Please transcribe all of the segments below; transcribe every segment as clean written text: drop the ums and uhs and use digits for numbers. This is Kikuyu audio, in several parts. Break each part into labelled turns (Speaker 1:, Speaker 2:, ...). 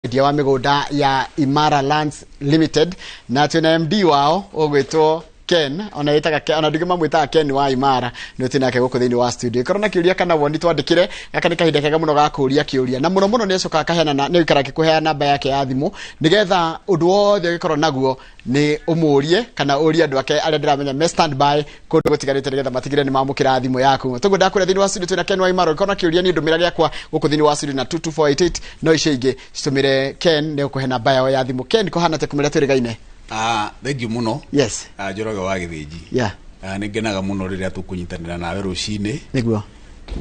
Speaker 1: Mwendia wa mĩgũnda ya Imara Lands Limited, na twĩna MD wao ũgwĩtwo Ken, ona ĩtaga Ken, ona ndingĩ mamwĩtaga Ken wa Imara, nĩ twĩ nake gũkũ thĩinĩ wa studio. Ĩkorwo na kĩũria kana woni twandĩkĩre, gaka nĩ kahinda kega mũno ga kũũria kĩũria, na mũno mũno nĩ acokaga akaheana na nĩ aikara akĩkũheana namba yake ya thimũ nĩgetha ũndũ wothe ũngĩkorwo naguo nĩ ũmũrie kana ũrie andũ ake arĩa ndĩramenya me stand by kũndũ gũtiganĩte nĩgetha matigĩre nĩ mamũkĩra thimũ yaku. Toguo ndakwĩra, thĩinĩ wa studio twĩna Ken wa Imara. Ũngĩkorwo na kĩũria, niĩ ndũmĩra gĩakwa gũkũ thĩinĩ wa studio na 22488, no icio ingĩ citũmĩre Ken, nĩ ũkũhe namba yao ya thimũ. Ken, kũhana atĩa kumĩra twĩrĩgaine?
Speaker 2: Ah, thank you mũno. Ah, Njoroge wa Gĩthĩnji. Ah, nĩ ngenaga mũno rĩrĩa tũkũnyitanĩra nawe rũcinĩ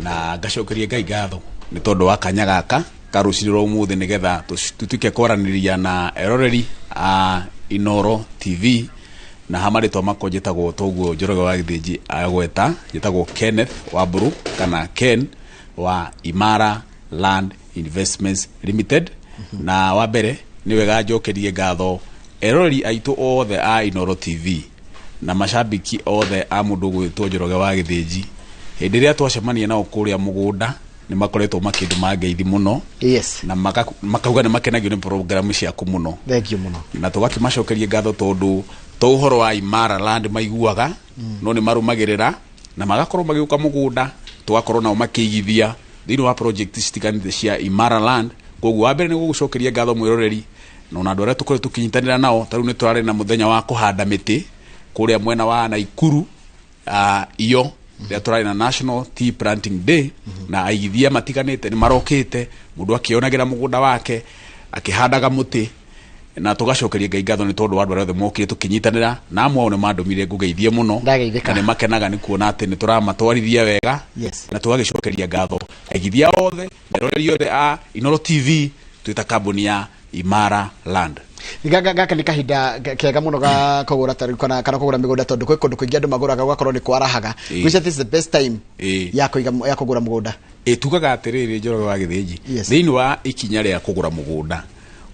Speaker 2: na ngacokeria Ngai ngatho nĩ tondũ wa kanya gaka ka rũcinĩ rwa ũmũthĩ nĩgetha tũtuĩke kwaranĩria na eroreri a Inoro TV. Na ha marĩtwa makwa njĩtagwo toguo Njoroge wa Gĩthĩnji agweta, njĩtagwo Kenneth Wambũrũ kana Ken wa Imara Land Investments Limited. Na wa mbere nĩ wega njokerie ngatho eroreri aitũ othe a Inoro TV na macambiki othe a mũndũ ũgwĩtwo Njoroge wa Gĩthĩnji. Hĩndĩ ĩrĩa twacemania nao kũrĩa mũgũnda, nĩ makoretwo makĩndũma ngeithi mũno na makauga nĩ makenagio nĩ programu ciaku mũno.
Speaker 1: Thank you mũno.
Speaker 2: Na tũgakĩmacokeria ngatho tondũ to ũhoro wa Imara Land maiguaga, no nĩ marũmagĩrĩra na magakorwo magĩũka mũgũnda, tũgakorwo nao makĩigithia thĩinĩ wa project citiganĩte cia Imara Land. Koguo wa mbere nĩ gũgũcokeria ngatho mwĩroreri, na ona andũ arĩa tũkoretwo tũkĩnyitanĩra nao. Ta rĩu nĩ tũrarĩ na mũthenya wa kũhanda mĩtĩ kũrĩa mwena wa Naikuru, iyo rĩrĩa tũrarĩ na National Tea Planting Day, na aigithia matiganĩte nĩ marokĩte, mũndũ akĩonagĩra mũgũnda wake akĩhandaga mũtĩ. Na tũgacokeria Ngai ngatho nĩ tondũ wa andũ arĩa othe mokire tũkĩnyitanĩra, na amwe ao nĩ mandũmire ngũgeithie mũno.
Speaker 1: Ndageithĩka.
Speaker 2: Na nĩ makenaga nĩ kuona atĩ nĩ tũramatwarithia wega. Na tũgagĩcokeria ngatho aigithia othe na eroreri othe a Inoro TV twĩta kambuni ya Imara Land.
Speaker 1: Gaka nĩ kahinda kega mũno ga kũgũra tarĩu kana kũgũra mĩgũnda, tondũ kwĩ kũndũ kũingĩ andũ magũraga gũgakorwo nĩ kwarahaga. Which this is the best time ya kũiga, ya kũgũra mũgũnda.
Speaker 2: Ĩ, tugaga atĩrĩrĩ, Njoroge wa Gĩthĩnji, thĩinĩ wa ikinya rĩa kũgũra mũgũnda,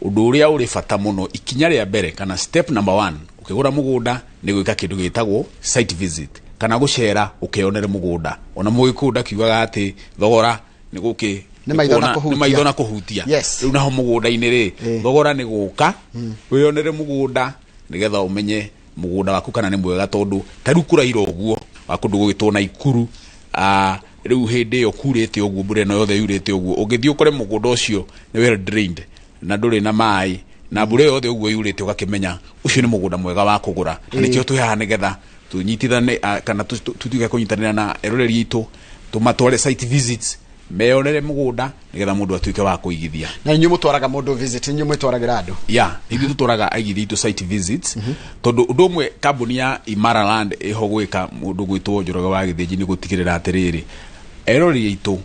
Speaker 2: ũndũ ũrĩa ũrĩ bata mũno, ikinya rĩa mbere kana step number one ũkĩgũra mũgũnda, nĩ gwĩka kĩndũ gĩtagwo site visit kana gũcera ũkeyonere mũgũnda. Ona mũgĩkũyũ ndakiugaga atĩ thogora nĩ gũkĩ
Speaker 1: Nĩ maitho na
Speaker 2: nĩ
Speaker 1: kũhutia.
Speaker 2: Maitho na kũhutia. Rĩu naho mũgũnda-inĩ rĩ, thogora nĩ gũka wĩyonere mũgũnda nĩgetha ũmenye mũgũnda waku kana nĩ mwega, tondũ ta rĩu kũraira ũguo wa kũndũ gũgĩtwo Naikuru, rĩu hĩndĩ ĩyo kurĩte ũguo, mbura ĩno yothe yurĩte ũguo, ũngĩthiĩ ũkore mũgũnda ũcio nĩ well drained na ndũrĩ na maĩ na mbura ĩyo yothe ũguo yurĩte, ũgakĩmenya ũcio nĩ mũgũnda mwega wa kũgũra. Na nĩkĩo twĩ haha nĩgetha tũnyitithane, kana tũtuĩke kũnyitanĩra na eroreri aitũ, tũmatware site visits meyonere mũgũnda nĩgetha mũndũ atuĩke wa kũigithia.
Speaker 1: Na inyuĩ mũtwaraga mũndũ visit, inyuĩ mwĩtwaragĩra andũ?
Speaker 2: Ya, ithuĩ tũtwaraga aigithia aitũ site visits, tondũ ũndũ ũmwe kambuni ya Imara Land ĩho gwĩka, mũndũ gwĩtwo Njoroge wa Gĩthĩnji, nĩ gũtigĩrĩra atĩrĩrĩ, eroreri aitũ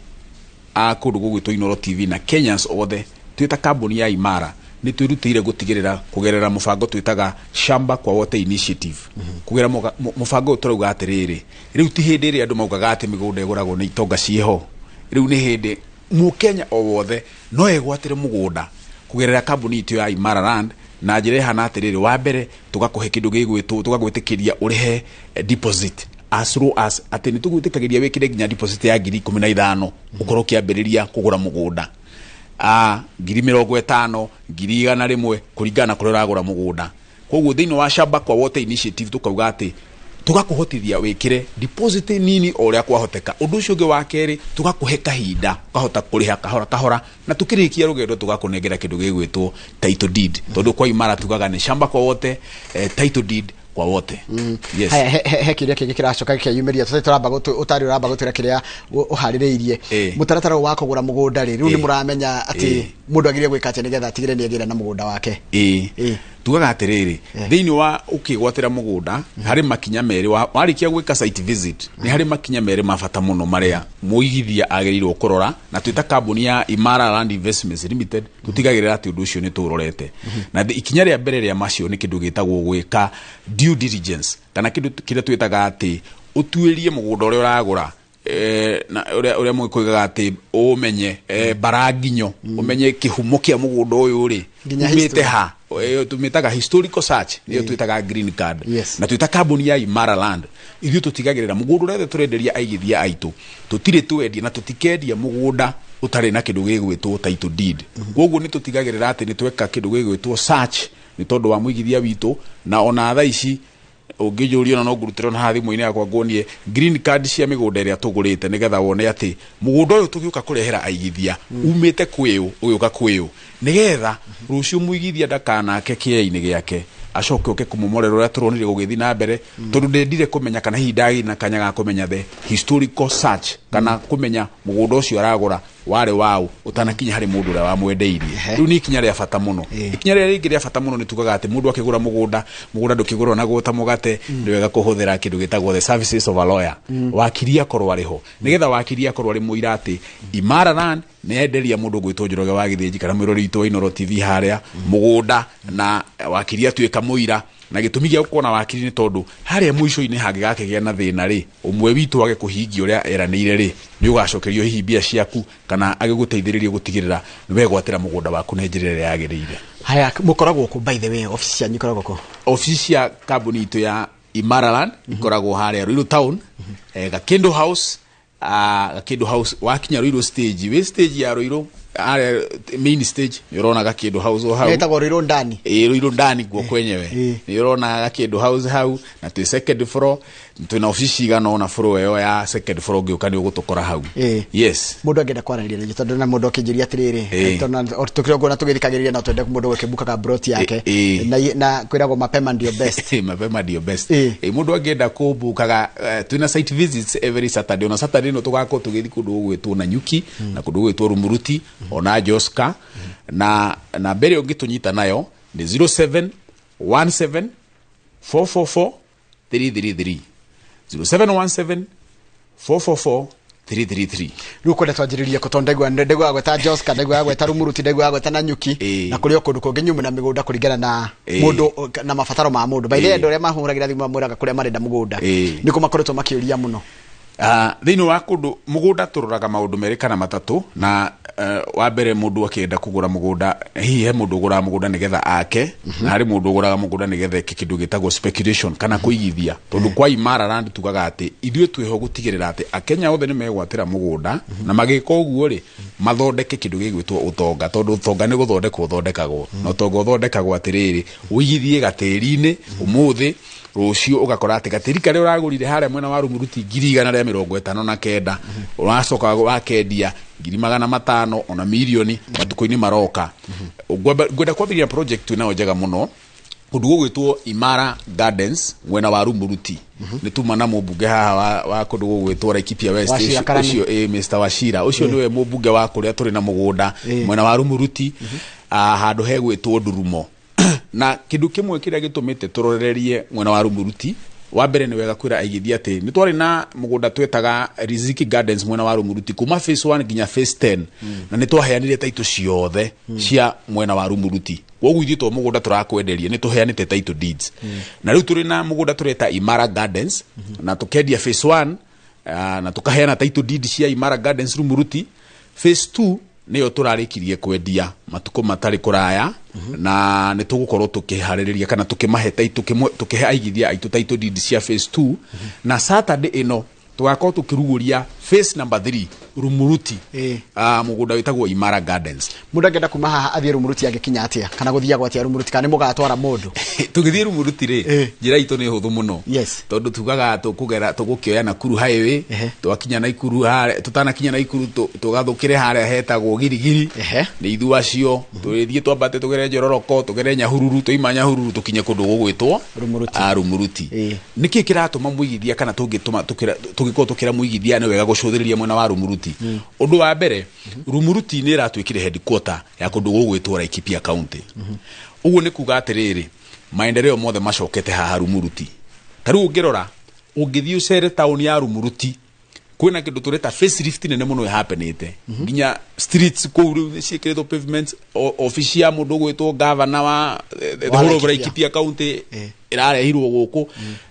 Speaker 2: a kũndũ gũgwĩtwo Inoro TV na Kenyans othe, twĩ ta kambuni ya Imara nĩ twĩrutĩire gũtigĩrĩra kũgerera mũbango twĩtaga Shamba kwa Wote Initiative. Kũgerera mũbango ũyũ tũrauga atĩrĩrĩ, rĩu ti hĩndĩ ĩrĩa andũ maugaga atĩ mĩgũnda ĩgũragwo nĩ itonga ciĩho. Rĩu nĩ hĩndĩ mũkenya o wothe no egwatĩre mũgũnda kũgerera kambuni itũ ya Imara Land na njĩra ĩhana atĩrĩrĩ: wa mbere, tũgakũhe kĩndũ gĩgwĩtwo, tũgagwĩtĩkĩria ũrĩhe deposit as low as, atĩ nĩ tũgwĩtĩkagĩria wĩkĩre nginya deposit ya 15,000, ũkorwo ũkĩambĩrĩria kũgũra mũgũnda, 50,000, 100,000, kũringana na kũrĩa ũragũra mũgũnda. Koguo thĩinĩ wa Shamba kwa Wote Initiative tũkauga atĩ tũgakũhotithia wĩkĩre deposit nini o ũrĩa kwahoteka. Ũndũ ũcio ũngĩ wa kerĩ, tũgakũhe kahinda ũkahota kũrĩha kahora kahora, na tũkĩrĩkia rũgendo tũgakũnengera kĩndũ gĩgwĩtwo title deed, tondũ kwa Imara tugaga nĩ shamba kwa wote, title deed kwa wote. Yes.
Speaker 1: Haya, he kĩũria kĩngĩ kĩracoka gĩkeyumĩria tũtarĩ tũramba ũtarĩ ũramba gũtwĩra kĩrĩa ũharĩrĩirie. Mũtaratara ũyũ wa kũgũra mũgũnda rĩ, rĩu nĩ mũramenya atĩ mũndũ agĩrĩire gwĩka atĩa nĩgetha atigĩre nĩ agĩra na mũgũnda wake?
Speaker 2: Ĩĩ. Tugaga atĩrĩrĩ, thĩinĩ wa ũkĩgwatĩra mũgũnda harĩ makinya merĩ. Warĩkia gwĩka site visit, nĩ harĩ makinya merĩ ma bata mũno marĩa mũigithia agĩrĩirwo kũrora, na twĩ ta kambuni ya Imara Land Investments Limited tũtigagĩrĩra atĩ ũndũ ũcio nĩ tũrorete. Na ikinya rĩa mbere rĩa macio nĩ kĩndũ gĩtagwo gwĩka due diligence, kana kĩndũ kĩrĩa twĩtaga atĩ ũtuĩrie mũgũnda ũrĩa ũragũra, na ũrĩa mũgĩkũigaga atĩ ũmenye baranginyo, ũmenye kĩhumo kĩa mũgũnda ũyũ rĩ
Speaker 1: Nginya
Speaker 2: umĩte
Speaker 1: history.
Speaker 2: ha. Tũmĩtaga historical search, nĩyo twĩtaga green card. Na twĩta kambuni ya Imara Land, ithuĩ tũtigagĩrĩra mũgũnda ũrĩa othe tũrenderia aigithia aitũ, tũtirĩ twendia na tũtikendia mũgũnda. Ũtarĩ na kĩndũ gĩgwĩtwo title deed. Koguo nĩ tũtigagĩrĩra atĩ nĩ tweka kĩndũ gĩgwĩtwo search nĩ tondũ wa mũigithia witũ. Na ona thaa ici ũngĩnjũria, ona no ngũrutĩre ona haha thimũ-inĩ yakwa nguonie green card cia mĩgũnda ĩrĩa tũgũrĩte, nĩgetha wone atĩ mũgũnda ũyũ tũgĩũka kũrehera aigithia umĩte kwĩũ ũgĩũka kwĩũ, nĩgetha rũciũ mũigithia ndakanake kĩea-inĩ gĩake acoke oke kũmomorera ũrĩa tũronire gũgĩthiĩ na mbere, tondũ ndendire kũmenya kana hihi ndagĩire na kanya ga kũmenya the historical search kana kũmenya mũgũnda ũcio aragũra warĩ waũ ũtanakinya harĩ mũndũ ũrĩa wamwendeirie. Rĩu nĩ ikinya rĩa bata mũno. Ikinya rĩrĩa rĩngĩ rĩa bata mũno nĩ tugaga atĩ mũndũ akĩgũra mũgũnda, mũgũnda ndũkĩgũrwo na ta mũgate. Nĩ wega kũhũthĩra kĩndũ gĩtagwo the services of a lawyer, wakiri akorwo arĩ ho, nĩgetha wakiri akorwo arĩ mũira atĩ Imara Land nĩ yenderia mũndũ gwĩtwo Njoroge wa Gĩthĩnji kana mwĩrori witũ wa Inooro TV harĩa mũgũnda, na wakiri atuĩka mũira. Na gĩtũmi gĩa gũkorwo na wakiri nĩ tondũ harĩa mũico-inĩ hangĩgakĩgĩa na thĩna rĩ, ũmwe witũ age kũhingia ũrĩa eranĩire rĩ, nĩ ũgacokerio hihi mbia ciaku kana agĩgũteithĩrĩrie gũtigĩrĩra nĩ wegwatĩra mũgũnda waku na njĩra ĩrĩa yagĩrĩire.
Speaker 1: Haya, mũkoragwo kũ, by the way? Office cianyu ikoragwo kũ?
Speaker 2: Ofici cia kambuni itũ ya Imara Land ikoragwo harĩa Ruiru Town, Gakindu House. Gakindu House, wakinya Ruiru stage, wĩ stage ya Ruiru harĩa main stage, nĩ ũrona Gakindu House o hau.
Speaker 1: Ĩtagwo Ruiru ndani?
Speaker 2: Ĩ, Ruiru ndani guo kwenyewe. Nĩ ũrona Gakindu House hau, na twĩ second floor. Twĩna ofici cigana ũna floor ĩyo ya second floor, ũngĩũka nĩ ũgũtũkora hau. Yes.
Speaker 1: Mũndũ angĩenda kwaranĩria na ithuĩ, tondũ na mũndũ akĩnjĩria atĩrĩrĩ, tondũ tũkĩrĩ ũguo na tũgĩthikagĩrĩria, no twende mũndũ gũkĩbukaga plot yake, na kwĩragwo mapema ndio best.
Speaker 2: Mapema ndio best. Mũndũ angĩenda kũbukaga, twĩna site visits every Saturday. Ona Saturday no tũgakorwo tũgĩthiĩ kũndũ gũgwĩtwo Nanyuki na kũndũ gũgwĩtwo Rumuruti ona Joska. Na namba ĩrĩa ũngĩtũnyita nayo nĩ 0717 444 333, 0717 444 333.
Speaker 1: Rĩu kwenda twanjĩrĩrie kũ? Tondũ ndaigua gweta Joska, ndaigua gweta Rumuruti, ndaigua gweta Nanyuki, na kũrĩ o kũndũ kũngĩ nyume na mĩgũnda kũringana na mũndũ na mabataro ma mũndũ. By the way, andũ arĩa mahũragĩra thimũ mamwĩraga kũrĩa marenda mũgũnda, nĩkũ makoretwo makĩũria mũno?
Speaker 2: Thĩinĩ wa kũndũ mũgũnda tũroraga maũndũ merĩ kana matatũ. Na wa mbere, mũndũ akĩenda kũgũra mũgũnda, hihi he mũndũ ũgũraga mũgũnda nĩgetha ake, na harĩ mũndũ ũgũraga mũgũnda nĩgetha eke kĩndũ gĩtagwo speculation kana kũigithia. Tondũ kwa Imara Land tugaga atĩ ithuĩ twĩho gũtigĩrĩra atĩ akenya othe nĩ megwatĩra mũgũnda, na magĩka ũguo rĩ, mathondeke kĩndũ gĩgwĩtwo ũtonga, tondũ ũtonga nĩ gũthondekwo ũthondekagwo, na ũtonga ũthondekagwo atĩrĩrĩ, ũigithie gatĩri-inĩ ũmũthĩ, rũciũ ũgakora atĩ gatĩri karĩa ũragũrire harĩa mwena wa Rumuruti 159,000, ũracoka wakendia 500,000 ona mirioni matukũ-inĩ maroka. Ngwenda kwambĩrĩria project twĩnayo njega mũno kũndũ gũgwĩtwo Imara Gardens mwena wa Rumuruti. Nĩ tuma na mũmbunge haha wa kũndũ gũgwĩtwo Laikipia West.
Speaker 1: Wachira Karani.
Speaker 2: Ũcio, Mr Wachira ũcio nĩwe mũmbunge wa kũrĩa tũrĩ na mũgũnda mwena wa Rumuruti, handũ hegwĩtwo Ndurumo. Na kĩndũ kĩmwe kĩrĩa gĩtũmĩte tũrorererie mwena wa Rumuruti, wa mbere nĩ wega kwĩra aigithia atĩ nĩ twarĩ na mũgũnda twetaga Riziki Gardens mwena wa Rumuruti kuma phase 1 nginya phase 10, na nĩ twaheanire title ciothe cia mwena wa Rumuruti. Koguo ithuĩ to mũgũnda tũrakwenderia, nĩ tũheanĩte title deeds. Na rĩu tũrĩ na mũgũnda tũreta Imara Gardens, na tũkendia phase 1, na tũkaheana title deed cia Imara Gardens Rumuruti. Phase 2 nĩyo tũrarĩkirie kwendia matukũ matarĩ kũraya, na nĩ tũgũkorwo tũkĩharĩrĩria kana tũkĩmahe title, tũkĩhe aigithia aitũ title deed cia phase 2. Na Saturday ĩno tũgakorwo tũkĩrugũria phase number 3 Rumuruti, mũgũnda wĩtagwo Imara Gardens.
Speaker 1: Mũndũ angĩenda kuma haha athiĩ Rumuruti angĩkinya atĩa, kana gũthiagwo atĩa Rumuruti, kana nĩ mũgatwara mũndũ?
Speaker 2: Tũgĩthiĩ Rumuruti rĩ, njĩra itũ nĩ hũthũ mũno, tondũ tugaga tũkũgera tũgũkĩoya Nakuru highway. Twakinya Nakuru harĩa, tũtanakinya Nakuru, tũgathũkĩre harĩa hetagwo Girigiri. Nĩ ithuĩ acio tũrĩthiĩ twambate tũgere Njororoko, tũgere Nyahururu, twaima Nyahururu tũkinye kũndũ gũgwĩtwo
Speaker 1: Rumuruti.
Speaker 2: Rumuruti. Nĩkĩ kĩratũma mũigithia kana tũngĩtũma tũgĩkorwo tũkĩra mũigithia nĩ wega gũcũthĩrĩria mwena wa Rumuruti? Ũndũ wa mbere, Rumuruti nĩ ĩratuĩkire headquarter ya kũndũ gũgwĩtwo Laikipia County. Ũguo nĩ kuga atĩrĩrĩ, maendeleo mothe macokete haha Rumuruti. Ta rĩu ũngĩrora, ũngĩthiĩ ũcere taũni ya Rumuruti, kwĩna kĩndũ tũreta facelift nene mũno ĩhapenĩte, nginya streets kũu rĩu nĩ ciĩkĩrĩtwo pavements. Ofici ya mũndũ ũgwĩtwo governor wa the
Speaker 1: Wa
Speaker 2: whole of
Speaker 1: Laikipia.
Speaker 2: Laikipia County ĩrarehirwo gũkũ.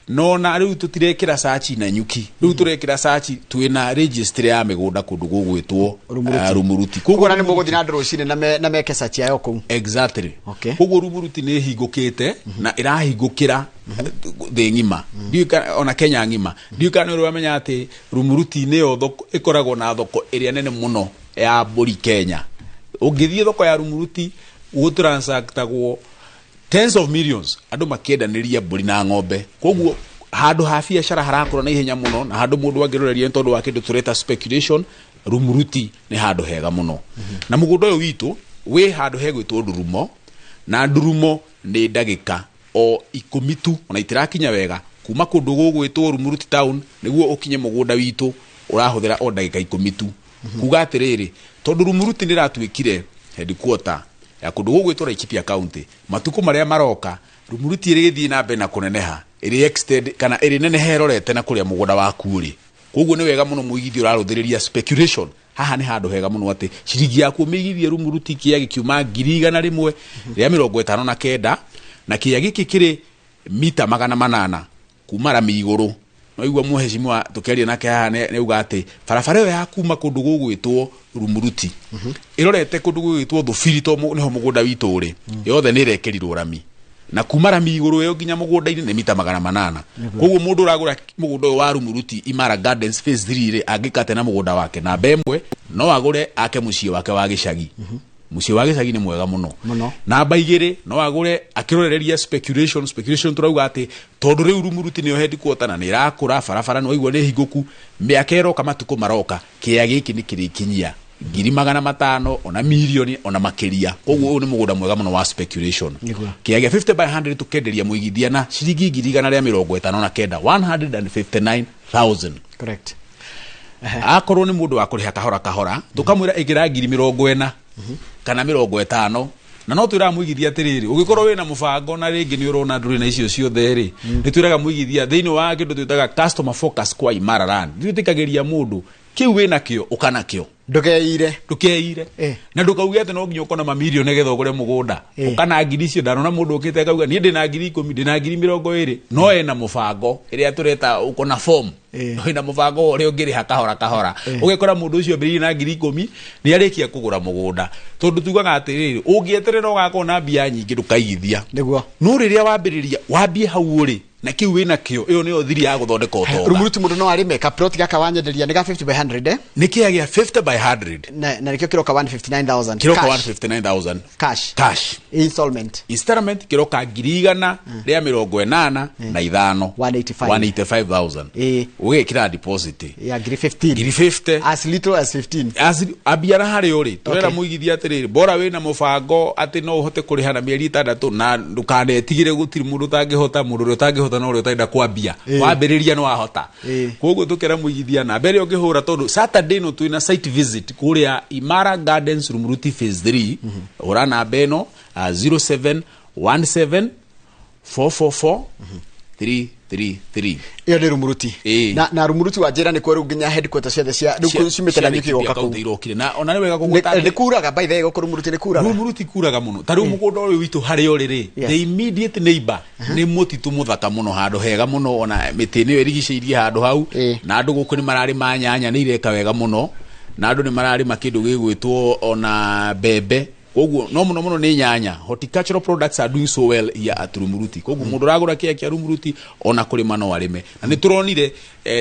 Speaker 2: No na rĩu tũtirekĩra search na nyuki, rĩu tũrekĩra search, twĩna registry ya mĩgũnda kũndũ gũgwĩtwo
Speaker 1: Rumuruti.
Speaker 2: Rumuruti.
Speaker 1: Koguo na nĩ mũgũthiĩ na andũ rũcinĩ na meke search yayo kũu?
Speaker 2: Exactly. Koguo Rumuruti nĩ ĩhingũkĩte na ĩrahingũkĩra thĩ ng'ima. Ndiũĩ ona Kenya ng'ima. Ndiũĩ kana nĩ ũrĩ wamenya atĩ Rumuruti nĩyo thoko ĩkoragwo na thoko ĩrĩa nene mũno ya mbũri Kenya. Ũngĩthiĩ thoko ya Rumuruti gũtransactagwo tens of millions andũ makĩendanĩria mbũri na ng'ombe. Koguo handũ ha biacara harakũra na ihenya mũno, na handũ mũndũ angĩroreria nĩ tondũ wa kĩndũ tũreta speculation, Rumuruti nĩ handũ hega mũno. Na mũgũnda ũyũ witũ wĩ handũ hegwĩtwo Ndurumo, na Ndurumo nĩ ndagĩka o 10 tu, ona itirakinya wega kuma kũndũ gũgwĩtwo Rumuruti town nĩguo ũkinye mũgũnda witũ ũrahũthĩra o ndagĩka 10 tu. Kuga atĩrĩrĩ, tondũ Rumuruti nĩ ĩratuĩkire headquarter ya kũndũ gũgwĩtwo Laikipia County, matukũ marĩa maroka Rumuruti ĩrĩgĩthiĩ na mbere na kũneneha, ĩrĩ extend kana ĩrĩ nenehe ĩrorete na kũrĩa mũgũnda waku ũrĩ. Koguo nĩ wega mũno mũigithia ũrarũthĩrĩria speculation. Haha nĩ handũ hega mũno atĩ ciringi yaku ũmĩigithie Rumuruti kĩea gĩkiuma 159,000, na kĩea gĩkĩ kĩrĩ mita 800 kuma rami igũrũ. No igua mũhecimiwa tũkĩaria nake haha nĩ auga atĩ barabara ĩyo ya kuma kũndũ gũgwĩtwo Rumuruti ĩrorete kũndũ gũgwĩtwo Thubiri, to nĩho mũgũnda witũ ũrĩ, yothe nĩ ĩrekĩrirwo rami, na kuma rami igũrũ ĩyo nginya mũgũnda-inĩ nĩ mita 800. Koguo mũndũ ũragũra mũgũnda ũyũ wa Rumuruti Imara Gardens Phase 3 rĩ, angĩkate na mũgũnda wake namba 1 no agũre ake mũciĩ wake wa gĩcagi. Mũciĩ wa gĩcagi nĩ mwega mũno. Namba 2 no agũre akĩrorereria speculation. Speculation tũrauga atĩ tondũ rĩu Rumuruti nĩyo headquarter na nĩ ĩrakũra, barabara nĩ waigua nĩ hingũku, mĩaka ĩroka matukũ maroka kĩea gĩkĩ nĩ kĩrĩkinyia 500,000 ona mirioni ona makĩria. Koguo ũyũ nĩ mũgũnda mwega mũno wa speculation. Kĩea gĩa 50 by 100 tũkenderia mũigithia na ciringi 159,000, 159,000.
Speaker 1: Correct.
Speaker 2: Akorwo nĩ mũndũ wa kũrĩha kahora kahora, tũkamwĩra ĩkĩra 40,000 kana 50, na no twĩraga mũigithia atĩrĩrĩ, ũngĩkorwo wĩna mũbango na rĩngĩ nĩ ũrona ndũrĩ na icio ciothe rĩ, nĩ twĩraga mũigithia thĩinĩ wa kĩndũ twĩtaga customer focus kwa Imara Land. Twĩtĩkagĩria mũndũ kĩu wĩna kĩo ũka nakĩo,
Speaker 1: Ndũkeire.
Speaker 2: Ndũkeire. Na ndũkauge atĩ no nginya ũkona mamirioni nĩgetha ũgũre mũgũnda. Ũka na ngiri icio, ndanona mũndũ ũkĩte akauga niĩ ndĩna 10,000, ndĩna 20,000, no ena mũbango ĩrĩa tũreta ũkona form. Wĩna mũbango ũrĩa ũngĩrĩha kahora kahora. Ũgekora mũndũ ũcio ambĩrĩirie na 10,000 nĩ arĩkia kũgũra mũgũnda. Tondũ tugaga atĩrĩrĩ, ũngĩeterera ũgakorwo na mbia nyingĩ ndũkaigithia. No rĩrĩa wambĩrĩria, wambie hau ũrĩ na kĩu wĩna kĩo, ĩyo nĩyo thiri ya gũthondeka ũtonga.
Speaker 1: Rumuruti mũndũ no arĩme ka plot gaka wanyenderia nĩ ga 50 by 100, eh?
Speaker 2: Nĩ kĩea gĩa 50 by 100.
Speaker 1: Na nĩkĩo kĩroka 159,000.
Speaker 2: Kĩroka 159,000.
Speaker 1: Cash.
Speaker 2: Cash.
Speaker 1: Installment.
Speaker 2: Installment kĩroka 185,000.
Speaker 1: 185.
Speaker 2: 185,000. Ũgekĩra deposit.
Speaker 1: Ya ngiri 15.
Speaker 2: Ngiri 50.
Speaker 1: As little as 15.
Speaker 2: As ambia na harĩa ũrĩ. Tũrera mũigithia atĩrĩrĩ, bora wĩna mũbango atĩ no ũhote kũrĩha na mĩeri 6 na ndũkanetigĩre, gũtirĩ mũndũ ũtangĩhota, mũndũ ũrĩa ũtangĩhota no ũrĩa ũtarenda kwambia. Wambĩrĩria no wahota. Koguo tũkera mũigithia na mbere ũngĩhũra, tondũ Saturday no twĩna site visit kũrĩa Imara Gardens Rumuruti Phase 3. Hũra namba ĩno, 0717 444 333.
Speaker 1: Ĩyo nĩ Rumuruti. Na Rumuruti wa njĩra nĩ kuo rĩu nginya headquarters ciothe cia rĩu ciumĩte na nyuki igoka kũu.
Speaker 2: Irokire. Na ona nĩ wega kũgweta
Speaker 1: Nĩ kuraga, by the way, gũkũ Rumuruti nĩ kuraga.
Speaker 2: Rumuruti kuraga mũno. Ta rĩu mũgũnda ũyũ witũ harĩa ũrĩ rĩ, the immediate neighbor nĩ mũtitũ mũthaka mũno, handũ hega mũno, ona mĩtĩ nĩyo ĩrigicĩirie handũ hau. Na andũ gũkũ nĩ mararĩma nyanya, nĩ ireka wega mũno. Na andũ nĩ mararĩma kĩndũ gĩgwĩtwo ona mbembe. Koguo no mũno mũno nĩ nyanya. Horticultural products are doing so well here at Rumuruti. Koguo mũndũ ũragũra kĩea kĩa Rumuruti ona kũrĩma no arĩme. Na nĩ tũronire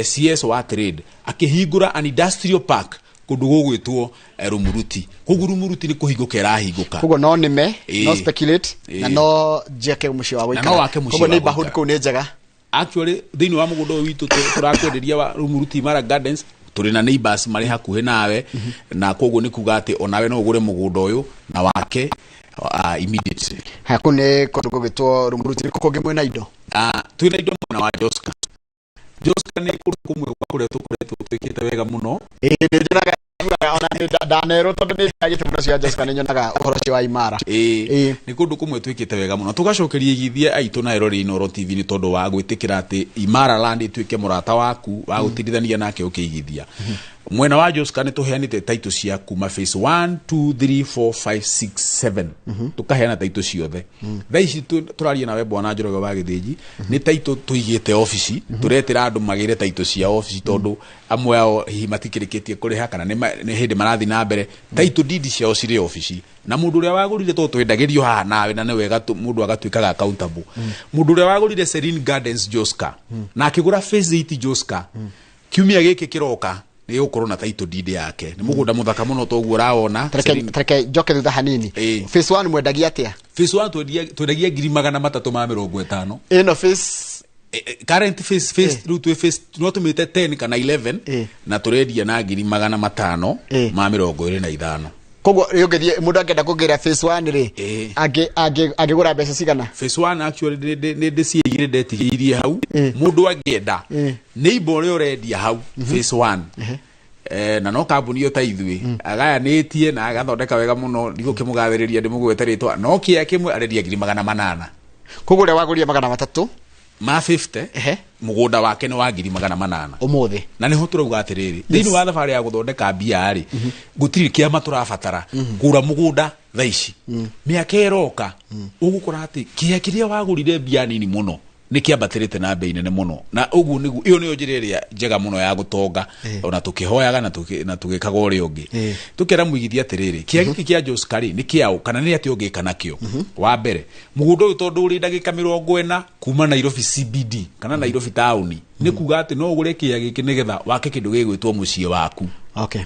Speaker 2: CS wa trade akĩhingũra an industrial park kũndũ gũgwĩtwo Rumuruti. Koguo Rumuruti nĩ kũhingũka ĩrahingũka.
Speaker 1: Koguo no nĩme, no speculate, na no njake mũciĩ wa
Speaker 2: Na
Speaker 1: gũikara.
Speaker 2: no wake mũciĩ
Speaker 1: Koguo
Speaker 2: wa
Speaker 1: neighborhood
Speaker 2: gũikara.
Speaker 1: kũu nĩ njega.
Speaker 2: Actually thĩinĩ wa mũgũnda ũyũ witũ tũrakwenderia wa Rumuruti Imara Gardens, tũrĩ na neighbors marĩ hakuhĩ nawe, na koguo nĩ kuga atĩ onawe no ũgũre mũgũnda ũyũ na wake immediately.
Speaker 1: Ha, kũu nĩ kũndũ gũgĩtwo Rumuruti, nĩ kũ kũngĩ mwĩna indo?
Speaker 2: Twĩna indo mwena wa Joska. Joska nĩ kũndũ kũmwe gwa kũrĩa tũkoretwo twĩkĩte wega mũno.
Speaker 1: Ĩĩ, nĩ nyonaga, ona nĩ ndanerwo tondũ nĩ ndagĩte mũno cia Joska, nĩ nyonaga ũhoro ũcio wa Imara.
Speaker 2: Nĩ kũndũ kũmwe twĩkĩte wega mũno. Tũgacokeria igithia aitũ na eroreri Inooro TV nĩ tondũ wa gwĩtĩkĩra atĩ Imara Land ĩtuĩke mũrata waku wa gũtindithania nake ũkĩigithia. Mwena wa Joska nĩ tũheanĩte title cia kuma phase 1, 2, 3, 4, 5, 6, 7. Tũkaheana title ciothe. Thaa ici tũraria nawe Bwana Njoroge wa Gĩthĩnji, nĩ title tũigĩte obici, tũretĩra andũ magĩre title cia obici tondũ amwe ao hihi matikĩrĩkĩtie kũrĩha kana nĩ hĩndĩ marathiĩ na mbere. Title deed ciao cirĩ obici. Na mũndũ ũrĩa wagũrire tondũ twendagĩrio haha nawe na nĩ wega mũndũ agatuĩkaga accountable. Mũndũ ũrĩa wagũrire Serene Gardens Joska na akĩgũra phase 8 Joska, kiumia gĩkĩ kĩroka Nĩ gũkorwo na title deed yake. Nĩ mũgũnda mũthaka mũno toguo ũrawona.
Speaker 1: Tareke njoke thutha hanini. Phase 1 mwendagia atĩa?
Speaker 2: Phase 1 twendagia 350,000.
Speaker 1: Ĩno phase
Speaker 2: Current phase rĩu twĩ phase no tũmĩte 10 kana 11 na tũrendia na 525,000.
Speaker 1: Koguo ũngĩthiĩ mũndũ angĩenda kũgĩra phase 1 rĩ, angĩgũra mbeca cigana?
Speaker 2: Phase 1 actually nĩ ndĩciigire ndetigĩirie hau. Mũndũ angĩenda neighbor ũrĩa ũrendia hau phase 1 na no kambuni ĩyo ta ithuĩ agayanĩtie na agathondeka wega mũno, ndigũkĩmũgathĩrĩria ndĩmũgwete rĩtwa, no kĩa kĩmwe arendia 800,000.
Speaker 1: Koguo ũrĩa wagũrire 300
Speaker 2: ma 50 mũgũnda wake nĩ wa 800,000
Speaker 1: ũmũthĩ.
Speaker 2: Na nĩho tũrauga atĩrĩrĩ, thĩinĩ wa thabarĩ ya gũthondeka mbia rĩ, gũtirĩ kĩama tũrabatara kũgũra mũgũnda thaa ici. Mĩaka ĩroka ũgũkora atĩ kĩea kĩrĩa wagũrire mbia nini mũno nĩ kĩambatĩrĩte na bei nene mũno, na ũguo nĩguo ĩyo nĩyo njĩra ĩrĩa njega mũno ya gũtonga, ona tũkĩhoyaga na tũgĩkaga ũrĩa ũngĩ. Tũkera mũigithia atĩrĩrĩ, kĩa gĩkĩ kĩa Joska rĩ nĩ kĩaũ kana nĩ atĩa ũngĩka nakĩo? Wa mbere, mũgũnda ũyũ tondũ ũrĩ ndagĩka 40 kuma Nairobi CBD kana Nairobi taũni, nĩ kuga atĩ no ũgũre kĩa gĩkĩ nĩgetha wake kĩndũ gĩgwĩtwo mũciĩ waku.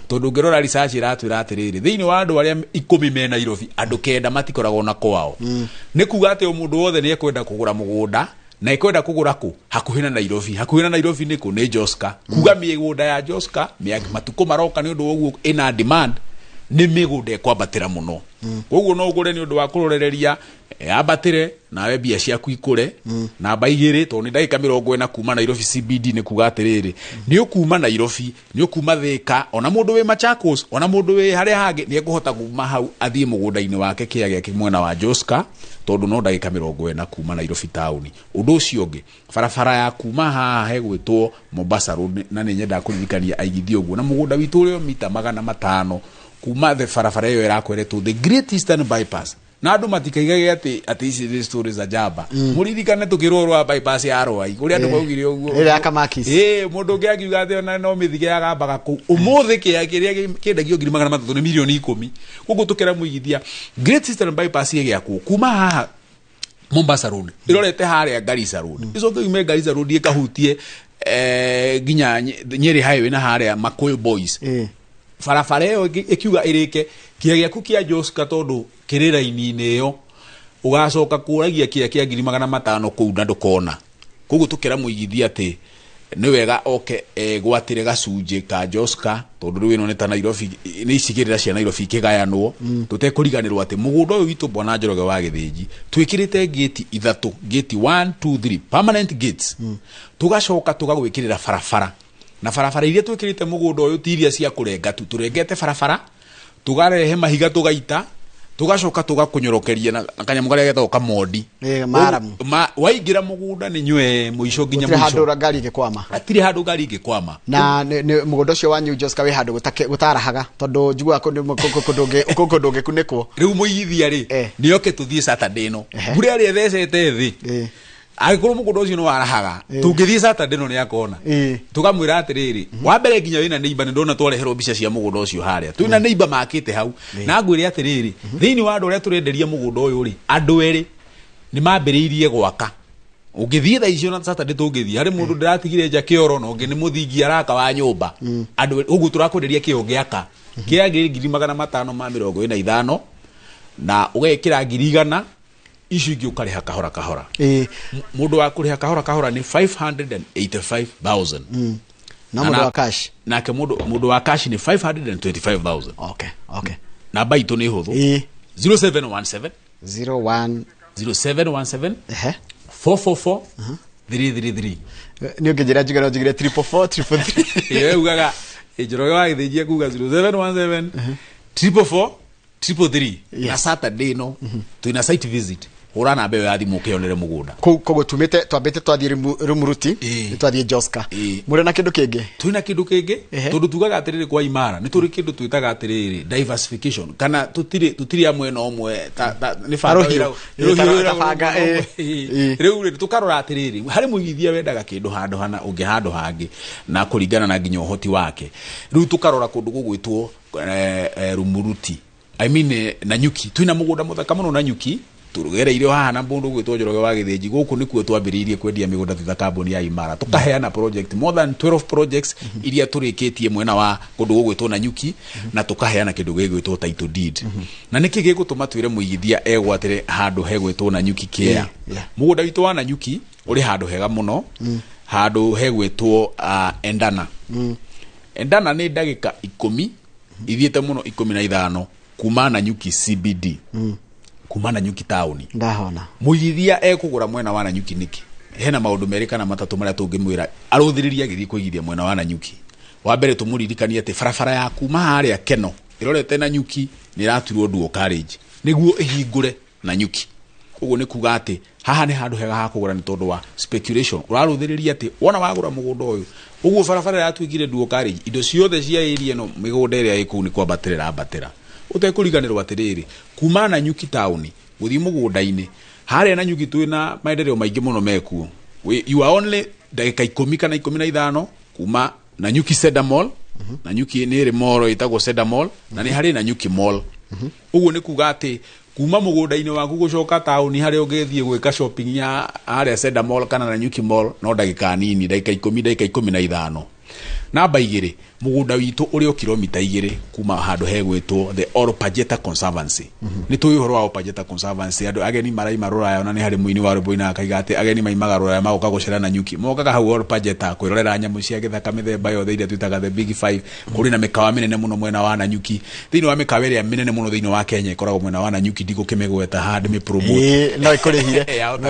Speaker 2: Tondũ ũngĩrora research ĩratwĩra atĩrĩrĩ, thĩinĩ wa andũ arĩa 10 me Nairobi, andũ 9 matikoragwo na kwao. Nĩ kuga atĩ o mũndũ wothe nĩ ekwenda kũgũra mũgũnda na ekwenda kũgũra kũ? Hakuhĩ na Nairobi. Hakuhĩ na Nairobi nĩ kũ? Nĩ Joska. Kuga mĩgũnda ya Joska matukũ maroka nĩ ũndũ wa ũguo ĩna demand, nĩ mĩgũnda ĩkwambatĩra mũno. Koguo no ũgũre nĩ ũndũ wa kũrorereria yambatĩre nawe mbia ciaku ikũre. Namba 2, tondũ nĩ ndagĩka 40 kuma Nairobi CBD, nĩ kuga atĩrĩrĩ, nĩ ũkuma Nairobi, nĩ ũkuma Thika, ona mũndũ wĩ Machakos, ona mũndũ wĩ harĩa hangĩ nĩ ekũhota kuma hau athiĩ mũgũnda-inĩ wake kĩa gĩake mwena wa Joska, tondũ no ndagĩka 40 kuma Nairobi taũni. Ũndũ ũcio ũngĩ, barabara ya kuma haha hegwĩtwo Mombasa Road, na nĩ nyendaga kũririkania aigithia ũguo, na mũgũnda witũ ũrĩa mita 500 kuma the barabara ĩyo ĩrakweretwo the Great Eastern Bypass. Na andũ matikaigage atĩ ici nĩ stories za jamba. Mũririkane tũkĩrwo rwa bypass ya Rwai, kũrĩa andũ maugire ũguo.
Speaker 1: Ĩrĩa ya Kamakis.
Speaker 2: Mũndũ ũngĩ akiuga atĩ ona no mĩthige yagambaga kũu. Ũmũthĩ kĩa kĩrĩa kĩendagio 300,000 nĩ mirioni 10. Koguo tũkĩra mũigithia Great Eastern Bypass ĩgĩakwo kuma haha Mombasa Road ĩrorete harĩa Garissa Road, ĩcoke yume Garissa Road ĩkahutie nginya Nyeri Highway na harĩa Makuyu Boys. Barabara ĩyo ĩkiuga ĩrĩke kĩa gĩaku kĩa Joska, tondũ kĩrĩ raini-inĩ ĩyo ũgacoka kũragia kĩa kĩa 500,000 kũu na ndũkona. Koguo tũkĩra mũigithia atĩ nĩ wega oke egwatĩre gacunjĩ ka Joska, tondũ rĩu ĩno nĩ ta Nairobi, nĩ icigĩrĩra cia Nairobi ikĩgayanwo. Tũtekũriganĩrwo atĩ mũgũnda ũyũ witũ Bwana Njoroge wa Gĩthĩnji twĩkĩrĩte gate 3, gate 1 2 3 permanent gates, tũgacoka tũgagwĩkĩrĩra barabara, na barabara iria twĩkĩrĩte mũgũnda ũyũ ti iria cia kũrenga tu, tũrengete barabara tũgarehe mahiga tũgaita, tũgacoka tũgakũnyorokeria na kanyamũ karĩa getagwo kamondi.
Speaker 1: Maramu.
Speaker 2: Waingĩra mũgũnda nĩ nywe mũico nginya mũico.
Speaker 1: Gũtirĩ handũ ngari ĩngĩkwama.
Speaker 2: Hatirĩ handũ ngari ĩngĩkwama.
Speaker 1: Na mũgũnda ũcio wa New Joska wĩ handũ gũtarahaga, tondũ njiguaga kũndũ ũngĩkunĩkwo.
Speaker 2: Rĩu mũigithia rĩ, nĩ oke tũthiĩ Saturday ĩno. Mbura ĩrĩa ĩthecete thĩ, angĩkorwo mũgũnda ũcio nĩ warahaga, tũngĩthiĩ Saturday ĩno nĩ akona. Tũkamwĩra atĩrĩrĩ, wa mbere nginya wĩna neighbor, nĩ ndona twareherwo mbica cia mũgũnda ũcio harĩa. Twĩna neighbor makĩte hau. Na ngwĩre atĩrĩrĩ, thĩinĩ wa andũ arĩa tũrenderia mũgũnda ũyũ rĩ, andũ erĩ nĩ mambĩrĩirie gwaka. Ũngĩthiĩ thaa icio na Saturday tũngĩthiĩ, harĩ mũndũ ndĩratigire nja kĩoro, na ũngĩ nĩ mũthingi araka wa nyũmba. Andũ ũguo tũrakwenderia kĩo gĩaka. Kĩa 525,000 na ũgekĩra 100,000, icio ingĩ ũkarĩha kahora kahora. Mũndũ wa kũrĩha kahora kahora nĩ 585,000.
Speaker 1: Na mũndũ wa cash?
Speaker 2: Nake mũndũ wa cash nĩ 525,000.
Speaker 1: Okay.
Speaker 2: Namba itũ nĩ hũthũ. 0717
Speaker 1: 01
Speaker 2: 0717 444 333.
Speaker 1: Nĩ ũngĩnjĩra njuge no njugire 444 333.
Speaker 2: Ĩyo ugaga Njoroge wa Gĩthĩnji ekuga 0717 444 333. Na Saturday no twĩna site visit. Hũra namba ĩyo ya thimũ ũkĩonere mũgũnda.
Speaker 1: Koguo tumĩte twambĩte twathiĩ Rumuruti, twathiĩ Joska. Mũrĩ na kĩndũ kĩngĩ?
Speaker 2: Twĩna kĩndũ kĩngĩ, tondũ tugaga atĩrĩrĩ kwa Imara, nĩ tũrĩ kĩndũ twĩtaga atĩrĩrĩ diversification, kana tũtirĩ a mwena ũmwe, nĩ banga wĩra, rĩu rĩ tũkarora atĩrĩrĩ, harĩ mũigithia wendaga kĩndũ handũ hana, ũngĩ handũ hangĩ, na kũringana na nginya ũhoti wake. Rĩu tũkarora kũndũ gũgwĩtwo Rumuruti, I mean Nanyuki. Twĩna mũgũnda mũthaka mũno Nanyuki, Tugereire haha na mũndũ gwĩtwo Njoroge wa Gĩthĩnji. Gũkũ nĩkuo twambĩrĩirie kwendia mĩgũnda twĩ ta kambuni ya Imara, tũkaheana project, more than 12 projects iria tũrĩkĩtie mwena wa kũndũ gũgwĩtwo Nanyuki, na tũkaheana kĩndũ gĩgwĩtwo title deed. Na nĩkĩ gĩgũtũma twĩre mũigithia egwatĩre handũ hegwĩtwo Nanyuki Kĩea? Mũgũnda witũ wa Nanyuki ũrĩ handũ hega mũno, handũ hegwĩtwo Endana. Endana nĩ ndagĩka 10 ithiĩte mũno 15 kuma Nanyuki CBD, kuma Nanyuki taũni.
Speaker 1: Ndahona.
Speaker 2: Mũigithia ekũgũra mwena wa Nanyuki nĩkĩ? Hena maũndũ merĩ kana matatũ marĩa tũngĩmwĩra arũthĩrĩrie agĩthiĩ kũigithia mwena wa Nanyuki. Wa mbere, tũmũririkanie atĩ barabara ya kuma harĩa Keno ĩrorete Nanyuki nĩ ĩraturwo dual carriage nĩguo ĩhingũre Nanyuki. Ũguo nĩ kuga atĩ haha nĩ handũ hega ha kũgũra nĩ tondũ wa speculation. Ũrarũthĩrĩria atĩ wona wagũra mũgũnda ũyũ, ũguo barabara ĩratuĩkire dual carriage, indo ciothe cia area ĩno, mĩgũnda ĩrĩa ĩ kũu nĩ kwambatĩra ĩrambatĩra. Ũtekũriganĩrwo atĩrĩrĩ, kuma Nanyuki taũni gũthiĩ mũgũnda-inĩ harĩa Nanyuki twĩna maendeleo maingĩ mũno mekuo. You are only ndagĩka 10 kana 15 kuma Nanyuki Cedar Mall. Nanyuki nĩ ĩrĩ mall ĩtagwo Cedar Mall, na nĩ harĩ Nanyuki Mall. Ũguo nĩ kuga atĩ kuma mũgũnda-inĩ waku gũcoka taũni harĩa ũngĩthiĩ gwĩka shopping ya harĩa Cedar Mall kana Nanyuki Mall no ndagĩka nini, ndagĩka 10, ndagĩka 15. Namba 2, mũgũnda witũ ũrĩ o kilomita 2 kuma handũ hegwĩtwo the Olpajeta Conservancy. Nĩ tũĩ ũhoro wa Olpajeta Conservancy, andũ ageni maraima rũraya, ona nĩ harĩ mũini wa rwĩmbo ũinaga akaiga atĩ ageni maimaga rũraya magoka gũcera Nanyuki, mokaga hau Olpajeta kwĩrorera nyamũ cia gĩthaka mĩthemba yothe iria twĩtaga the big five. Kũrĩ na mĩkawa mĩnene mũno mwena wa Nanyuki. Thĩinĩ wa mĩkawa ĩrĩa mĩnene mũno thĩinĩ wa Kenya ĩkoragwo mwena wa Nanyuki, ndigũkĩmĩgweta haha ndĩmĩpromote.
Speaker 1: Ĩĩ, no ĩkũrĩhire.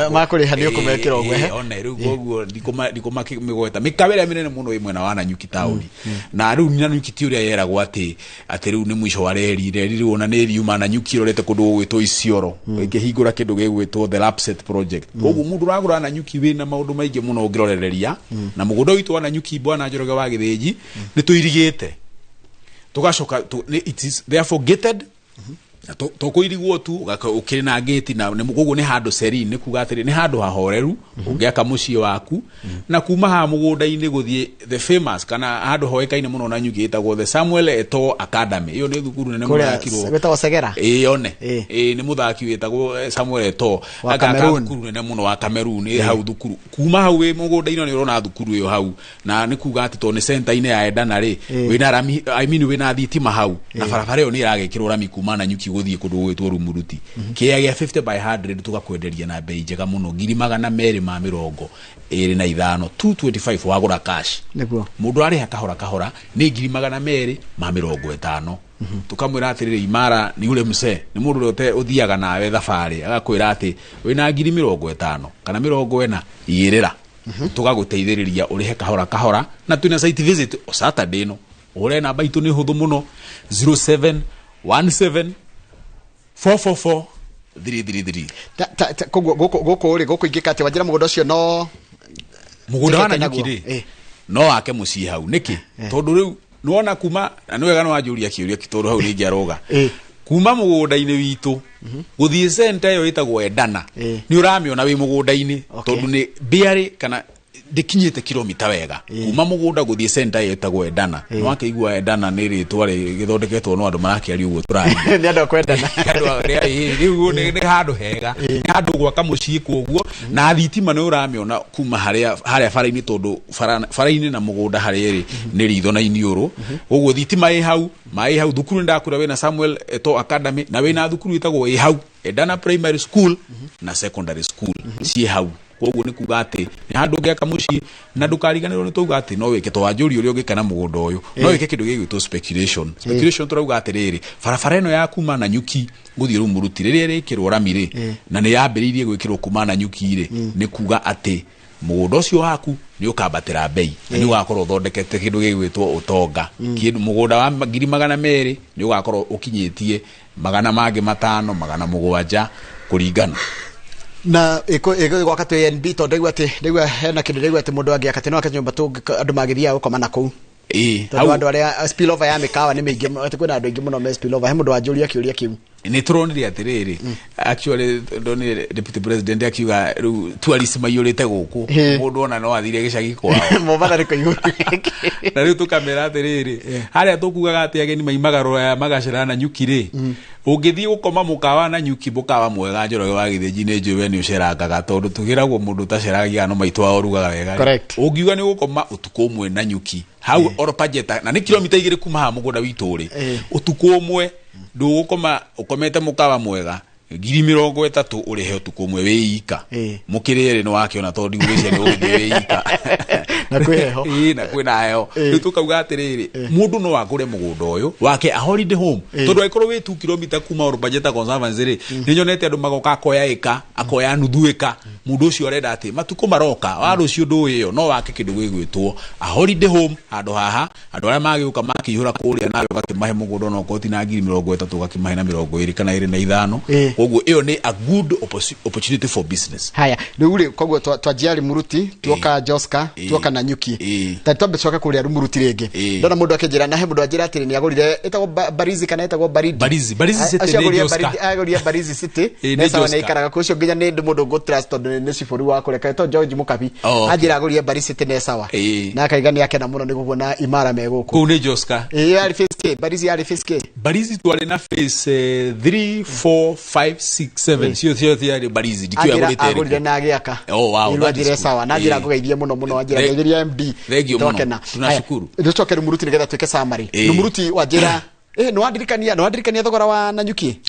Speaker 1: Makũrĩha nĩ ũkũmekĩra ũguo, ehe.
Speaker 2: One rĩu koguo ndikũmakĩmĩgweta mĩkawa ĩrĩa mĩnene mũno ĩ mwena wa Nanyuki taũni. Na rĩu Nanyuki ti ũrĩa yeragwo atĩ rĩu nĩ mũico wa reri. Reri rĩu ona nĩ riuma Nanyuki ĩrorete kũndũ gũgwĩtwo Isiolo, ĩkĩhingũra kĩndũ gĩgwĩtwo the Lapset project. Koguo mũndũ ũragũra Nanyuki wĩna maũndũ maingĩ mũno ũngĩrorereria. Na mũgũnda witũ wa Nanyuki, bwana Njoroge wa Gĩthĩnji, nĩ tũirigĩte tugacoka it is therefore gated, na to kũirigwo tu, ũkĩrĩ na gate, na koguo nĩ handũ serene, nĩ kuga atĩrĩ nĩ handũ hahoreru ũngĩaka mũciĩ waku. Na kuma haha mũgũnda-inĩ gũthiĩ the famous kana handũ hoĩkaine mũno Nanyuki ĩtagwo the Samuel Eto'o Academy, ĩyo nĩ thukuru nene mũno
Speaker 1: Kũrĩa
Speaker 2: yakirwo
Speaker 1: gwĩtagwo Segera.
Speaker 2: Ĩĩ, one. Ĩĩ, nĩ mũthaki wĩtagwo Samuel Eto'o.
Speaker 1: Wa
Speaker 2: Agaka
Speaker 1: Cameroon.
Speaker 2: thukuru nene mũno wa Cameroon ĩ hau thukuru. Kuma hau wĩ mũgũnda-inĩ nĩ ũrona thukuru ĩyo hau, na nĩ kuga atĩ tondũ nĩ center-inĩ ya Endana rĩ, wĩna rami, I mean wĩna thitima hau, na barabara ĩyo nĩ ĩragĩkĩrwo rami kuma Nanyuki gũthiĩ kũndũ gũgwĩtwo Rumuruti. Kĩea gĩa 50 by 100 tũgakwenderia na bei njega mũno, 225,000, 225 wagũra cash. Mũndũ arĩha kahora kahora nĩ 250,000. Tukamwĩra atĩrĩrĩ, Imara nĩ ule msee, nĩ mũndũ ũrĩa ũthiaga nawe thabarĩ agakwĩra atĩ wĩna 50,000 kana 40, igĩrĩra, tũgagũteithĩrĩria ũrĩhe kahora kahora. Na twĩna site visit o Saturday ĩno. Ũhũre namba itũ, nĩ hũthũ mũno, 0717 444 333.
Speaker 1: Koguo gũkũ rĩ, gũkũ ingĩka atĩ wanjĩra mũgũnda ũcio no
Speaker 2: Mũgũnda wa
Speaker 1: Njĩkĩte
Speaker 2: Nanyuki
Speaker 1: naguo.
Speaker 2: rĩ, no wake mũciĩ hau. Nĩkĩ? Tondũ rĩu nĩwona kuma na nĩ wega nĩ wanjũria kĩũria, tondũ hau nĩngĩarũga. Kuma mũgũnda-inĩ witũ gũthiĩ center ĩyo ĩtagwo Endana, nĩ ũramĩona wĩ mũgũnda-inĩ, tondũ nĩ barely kana ndĩkinyĩte kilomita wega kuma mũgũnda gũthiĩ center ĩyo ĩtagwo Endana. Nĩ wakĩigua Endana nĩ rĩtwa rĩgĩthondeketwo no andũ marakĩaria ũguo tũraria.
Speaker 1: Nĩ andũ a kwendana.
Speaker 2: Andũ arĩa, rĩu nĩ handũ hega, nĩ handũ gwaka mũciĩ koguo, na thitima nĩ ũramĩona kuma harĩa harĩa bara-inĩ, tondũ bara-inĩ na mũgũnda harĩa ĩrĩ nĩ ritho na iniũrũ. Koguo thitima ĩ hau, maĩ hau, thukuru nĩ ndakwĩra wĩna Samuel Eto'o Academy, na wĩna thukuru ĩtagwo ĩ hau Endana Primary School na Secondary School ciĩ hau. Koguo nĩ kuga atĩ nĩ handũ ũngĩaka mũciĩ, na ndũkariganĩrwo nĩ twauga atĩ no wĩke, to wanjũria ũrĩa ũngĩka na mũgũnda ũyũ, no wĩke kĩndũ gĩgwĩtwo speculation. Speculation tũrauga atĩrĩrĩ, barabara ĩno ya kuma Nanyuki gũthiĩ Rumuruti rĩrĩa ĩrĩkĩrwo rami rĩ, na nĩ yambĩrĩirie gwĩkĩrwo kuma Nanyuki rĩ, nĩ kuga atĩ mũgũnda ũcio waku nĩ ũkambatĩra bei, na nĩ ũgakorwo ũthondekete kĩndũ gĩgwĩtwo ũtonga. Kĩndũ mũgũnda wa 200,000 nĩ ũgakorwo ũkinyĩtie magana mangĩ matano, 700, kũringana.
Speaker 1: Na ĩgwaka twĩ NB, tondũ ndaigua atĩ ndaigua hena kĩndũ, ndaigua atĩ mũndũ angĩaka atĩ no ake nyũmba andũ magĩthiaga gũkoma na kũu, tondũ andũ arĩa spillover ya mĩkawa nĩ mĩingĩ mũno, atĩ kwĩna andũ aingĩ mũno me spillover. He mũndũ wanjũria kĩũria kĩu.
Speaker 2: Nä tå ronire atä rä rä, actually ndonire deputy president akiuga rä u tourist maiyå rä te gå kå. Må ndå ona no athire gä cagi kwao.
Speaker 1: Mombatha nĩ kũihũru.
Speaker 2: Na rä u tå kamera atä rä rä, harä a tå kugaga atä ageni maimaga rũraya magacera na nyuki rä, ũngĩthiĩ gũkoma mũkawa na nyuki, mũkawa mwega, Njoroge wa Gĩthĩnji, nĩ njũĩ we nĩ ũcerangaga, tondũ tũgĩragwo mũndũ ũtaceragia no maitũ wao ũrugaga wega rĩ.
Speaker 1: Correct.
Speaker 2: Ũngiuga nĩ gũkoma ũtukũ ũmwe na nyuki hau Oropajeta, na nĩ kilomita 2 kuma haha mũgũnda witũ rĩ, ũtukũ ũmwe ndũgũkoma ũkomete mũkawa mwega 30,000 ũrĩhe ũtukũ ũmwe wĩ ika. Mũkĩrĩ erĩ nĩ wakĩona, tondũ ndigwĩciria nĩ ũgũthiĩ wĩ ika.
Speaker 1: Na kwĩ heho.
Speaker 2: Ĩĩ, na kwĩna heho. Rĩu tũkauga atĩrĩrĩ, mũndũ no agũre mũgũnda ũyũ wake a holiday home, tondũ angĩkorwo wĩ 2 kilomita kuma Oropajeta Conservancy rĩ, nĩ nyonete andũ magoka akoya ĩka, akoya nuthu ĩka. Mũndũ ũcio arenda atĩ matukũ maroka wa rũciũ ndũĩ ĩyo no wake kĩndũ gĩgwĩtwo a holiday home handũ haha, andũ arĩa magĩũka makĩihũra kũrĩa, nawe ũgakĩmahe mũgũnda onokorwo ti na 30,000, ũgakĩmahe na 25 kana 25. Koguo ĩyo nĩ a good opportunity for business.
Speaker 1: Haya, rĩu rĩ, koguo twanjia Rĩmuruti, tuoka Joska, tuoka na nyuki. Ta twambe coke kũrĩa Rĩmuruti rĩngĩ. Ndona mũndũ akĩnjĩra, na he mũndũ anjĩra atĩrĩ nĩ agũrire ĩtagwo Barizi kana ĩtagwo Baridi.
Speaker 2: Barizi, Barizi City.
Speaker 1: Acio
Speaker 2: nĩ
Speaker 1: agũrire
Speaker 2: Joska.
Speaker 1: Agũrire Barizi City.
Speaker 2: Nĩ
Speaker 1: Nĩ sawa,
Speaker 2: Joska.
Speaker 1: nĩ aikaraga kũu, ũcio nginya nĩ mũndũ ngũ trust tondũ nĩ cibũri wa kũrĩa kaĩtwo George Mũkabi.
Speaker 2: Oh, okay.
Speaker 1: Anjĩra agũrire Barizi City, nĩ sawa. Na akaiga nĩ akena mũno nĩ gũkuona Imara me gũkũ.
Speaker 2: Kũu nĩ Joska.
Speaker 1: Ĩĩ, yarĩ phase K, Barizi yarĩ phase K.
Speaker 2: Barizi twarĩ na phase 3 4 5 6 7, cio ciothe ciarĩ Barizi, ndikĩũĩ
Speaker 1: Anjĩra
Speaker 2: agũrĩte
Speaker 1: agũrire
Speaker 2: ĩrĩkũ.
Speaker 1: na agĩaka.
Speaker 2: Oh, wow,
Speaker 1: Rĩu
Speaker 2: that is
Speaker 1: anjĩra
Speaker 2: good.
Speaker 1: sawa, na anjĩra ngũgeithie mũno mũno, anjĩra ngeithĩria MD.
Speaker 2: Thank you mũno.
Speaker 1: Twakena.
Speaker 2: Tunashukuru.
Speaker 1: Haya, tũcoke Rĩmuruti nĩgetha twĩke summary. Rĩmuruti wanjĩra, nĩ wandirikania thogora wa Nanyuki?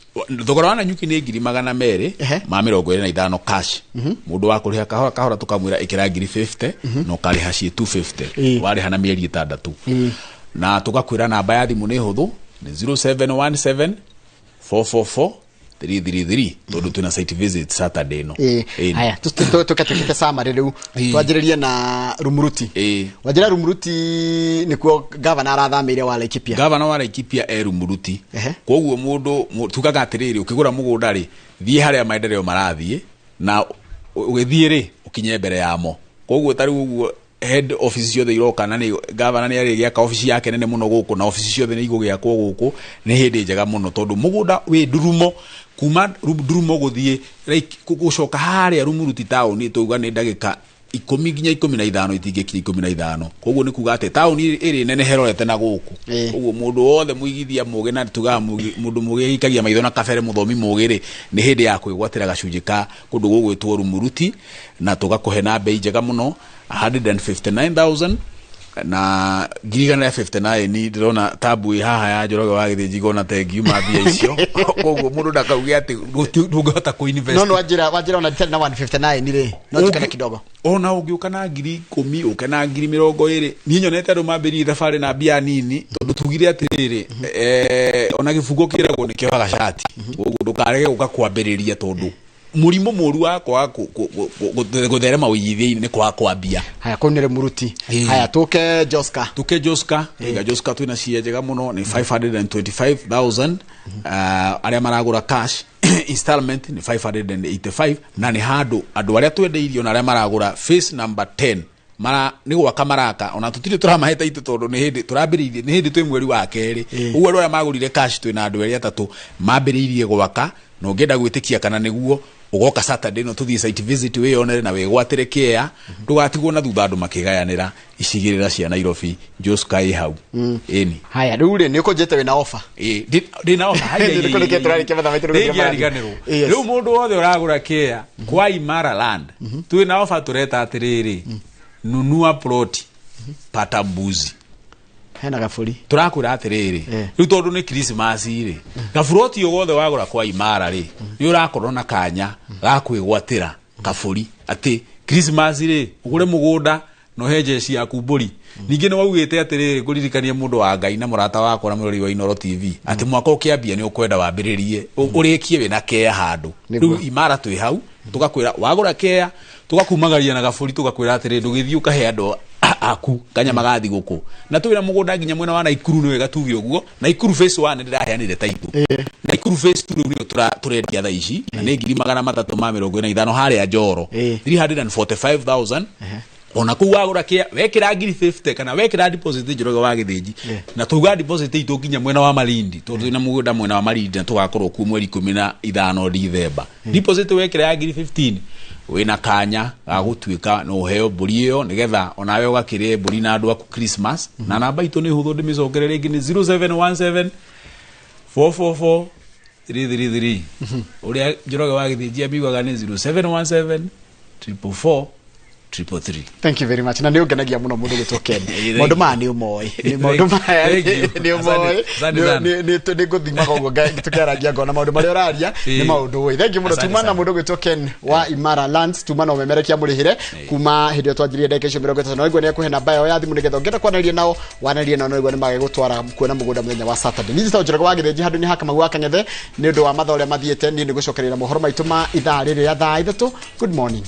Speaker 2: Thogora wa Nanyuki nĩ 225,000 cash. Mũndũ wa kũrĩha kahora kahora tũkamwĩra ĩkĩra 50,000 na ũkarĩha ciĩ 250. Warĩha na mĩeri 6. Na tũgakwĩra namba ya thimũ nĩ hũthũ, nĩ 0717 444 333, tondũ twĩna site visit Saturday ĩno.
Speaker 1: Haya, tũke twĩkĩte summary rĩu. Twanjĩrĩrie na Rumuruti. Wanjĩra Rumuruti nĩkuo gavana arathamĩire wa Laikipia.
Speaker 2: Gavana wa Laikipia e Rumuruti. Koguo mũndũ tugaga atĩrĩrĩ, ũkĩgũra mũgũnda rĩ, thiĩ harĩa maendeleo marathiĩ, na ũgĩthiĩ rĩ, ũkinye mbere yamo. Koguo ta rĩu ũguo head office ciothe iroka, na nĩ gavana nĩ arĩgĩaka ofici yake nene mũno gũkũ, na ofici ciothe nĩ igũgĩakwo gũkũ. Nĩ hĩndĩ njega mũno tondũ mũgũnda wĩ ndurumo kuma ndurumo gũthiĩ like, gũcoka harĩa Rumuruti taũni, tauga nĩ ndagĩka 10 nginya 15, itingĩkinya 15. Koguo nĩ kuga atĩ taũni ĩrĩ nene herorete na gũkũ. Koguo mũndũ wothe mũigithia mũgĩ, na tugaga mũndũ mũgĩ ikagia maitho na kabere, mũthomi mũgĩ rĩ, nĩ hĩndĩ ya kwĩgwatĩra gacunjĩ ka kũndũ gũgwĩtwo Rumuruti, na tũgakũhe na bei njega mũno, 159,000 na 159,000. Ndĩrona tabu ĩ haha ya Njoroge wa Gĩthĩnji, ngona ta ĩngiuma mbia icio. Koguo mũndũ ndakauge atĩ ndũngĩhota kũ-invest.
Speaker 1: No wanjĩra ona nditarĩ na 159 rĩ, no njikane kidogo.
Speaker 2: Ona ũngĩũka na 10,000, ũke na 20,000. Niĩ nyonete andũ mambĩrĩrie thabarĩ na mbia nini, tondũ tugire atĩrĩrĩ, ona gĩbungo kĩragwo nĩ kĩohaga cati. Koguo ndũkarege gũka kwambĩrĩria, tondũ mũrimũ mũru wa kwaga gũtherema ũigithia-inĩ nĩ kwaga kwambia.
Speaker 1: Haya, kũu nĩ Rĩmuruti. Haya, tũke Joska.
Speaker 2: Tuke Joska. Iga Joska twina cia njega mũno, nĩ 525,000 arĩa maragũra cash, installment nĩ 585, na nĩ handũ andũ arĩa twendeirio na arĩa maragũra phase number 10 mara nĩ gwaka maraka, ona tũtirĩ tũramahete itũ, tondũ nĩ hĩndĩ tũrambĩrĩirie, nĩ hĩndĩ twĩ mweri wa kerĩ. Ũguo andũ arĩa magũrire cash, twĩna andũ erĩ atatũ mambĩrĩirie gwaka, na ũngĩenda gwĩtĩkia kana nĩguo ũgoka Saturday no tũthiĩ site visit, wĩyonere na wĩgwatĩre kĩea, ndũgatigwo na thutha andũ makĩgayanĩra icigĩrĩra cia Nairobi. Joska ĩ hau, ĩni.
Speaker 1: Haya, rĩu rĩ, nĩ ũkũnjĩte wĩna offer.
Speaker 2: Ĩ, ndĩna offer. Haya.
Speaker 1: Nĩ kũrĩkia tũrarĩkia mathaa maitũ nĩguo
Speaker 2: Ndĩngĩariganĩrwo. Rĩu mũndũ wothe ũragũra kĩea kwa Imara Land, twĩna offer tũreta atĩrĩrĩ, nunua ploti pata mbuzi.
Speaker 1: Hena gabũri.
Speaker 2: Tũrakwĩra atĩrĩrĩ, rĩu tondũ nĩ Krismasi rĩ, gaburoti o wothe wagũra kwa Imara rĩ, nĩ ũrakorwo na kanya ga kwĩgwatĩra kabũri, atĩ Krismasi rĩ, ũgũre mũgũnda na ũhe jeshi yaku mbũri. Ningĩ nĩ waugĩte atĩrĩrĩ, ngũririkanie mũndũ wa Ngai na mũrata wakwa na mũrori wa Inooro TV, atĩ mwaka ũkĩambia nĩ ũkwenda wambĩrĩrie ũrĩkie wĩna kea handũ. Rĩu Imara twĩ hau, tũgakwĩra wagũra kea tũgakumagaria na gabũri, tũgakwĩra atĩrĩ, ndũgĩthiĩ ũkahe andũ aku kanyama ga thigũkũ. Na twĩna mũgũnda nginya mwena wa Naikuru, nĩ wega tuge ũguo. Naikuru phase 1 ndĩraheanire title, Naikuru phase 2 rĩu nĩyo tũrendia thaa ici, na nĩ 345,000 harĩa Njoro, 345,000. Ona kũu wagũra kĩa wekĩra ngiri 50 kana wekĩra deposit, Njoroge wa Gĩthĩnji, na tuga deposit itũ nginya mwena wa Malindi, tondũ twĩna mũgũnda mwena wa Malindi na tũgakorwo kuo mweri 15 Dithemba. Deposit wekĩra ya ngiri 15, wĩna kanya ga gũtuĩka no ũheo mbũri ĩyo, nĩgetha onawe ũgakĩrĩe mbũri na andũ aku Christmas. Na namba itũ nĩ hũthũ, ndĩmĩcokere rĩngĩ, nĩ 0717 444 333. Ũrĩa Njoroge wa Gĩthĩnji amiugaga nĩ 0717 444 333.
Speaker 1: Thank you very much. Na nĩ ũngenagia mũno mũndũ gwĩtwo Ken. Maũndũ maya nĩ ũmoĩ. Maũndũ maya nĩ ũmoĩ. Nĩ ngũthimaga ũguo tũkĩaragia, ngona maũndũ marĩa ũraria nĩ maũndũ ũĩ. Thank you mũno. Tuma na mũndũ gwĩtwo Ken wa Imara Lands, tuma na ũmemerekia mũrĩhĩre kuma hĩndĩ ĩyo twanjirie ndagĩka icio 30. Na nĩguo nĩ ekũhe namba yao ya thimũ, nĩgetha ũngĩenda kwaranĩria nao wanĩrie nao, nĩguo nĩ magegũtwara kuona mũgũnda mũthenya wa Saturday. Niĩ njĩtagwo Njoroge wa Gĩthĩnji, handũ nĩ hakamau wa Kang'ethe nĩ ũndũ wa mathaa ũrĩa mathiĩte. Niĩ nĩ gũcokereria mohoro maitũ ma ithaa rĩrĩ rĩa thaa 3. Good morning.